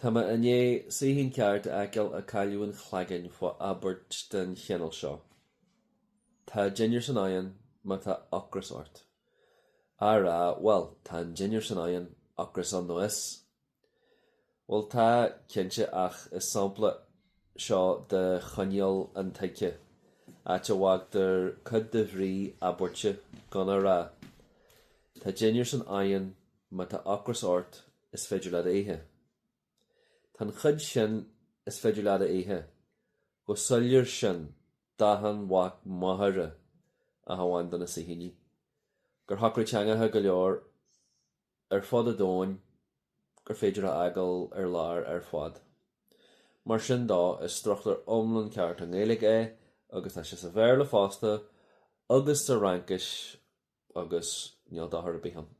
Tá mé i ndiaidh saoithín ceart a fheiceáil ag cailleadh an chloiginn fá abairt den chineál seo, Tá dinnéar san oigheann má tá ocras ort. Á rá, bhuel, tá an dinnéar san oigheann, ocras ann nó fios. Bhuel, tá, cinnte, ach is sampla seo de choinníoll intuigthe, áit a bhfágtar cuid de bhrí abairte gan á rá. Tá dinnéar san oigheann má tá ocras ort, is féidir leat a ithe. Tá an chuid sin is féidir leat a ithe chomh soiléir sin d'achan mhac máthara, ach amháin do na saoithíní, gur shocraigh teangacha go leor ar fud an domhain gur féidir a fhágáil ar lár ar fad. Mar sin dó, is struchtúr iomlán ceart i nGaeilge é agus tá sé sa Bhéarla fosta agus sa Fhraincis agus níl dochar ar bith ann.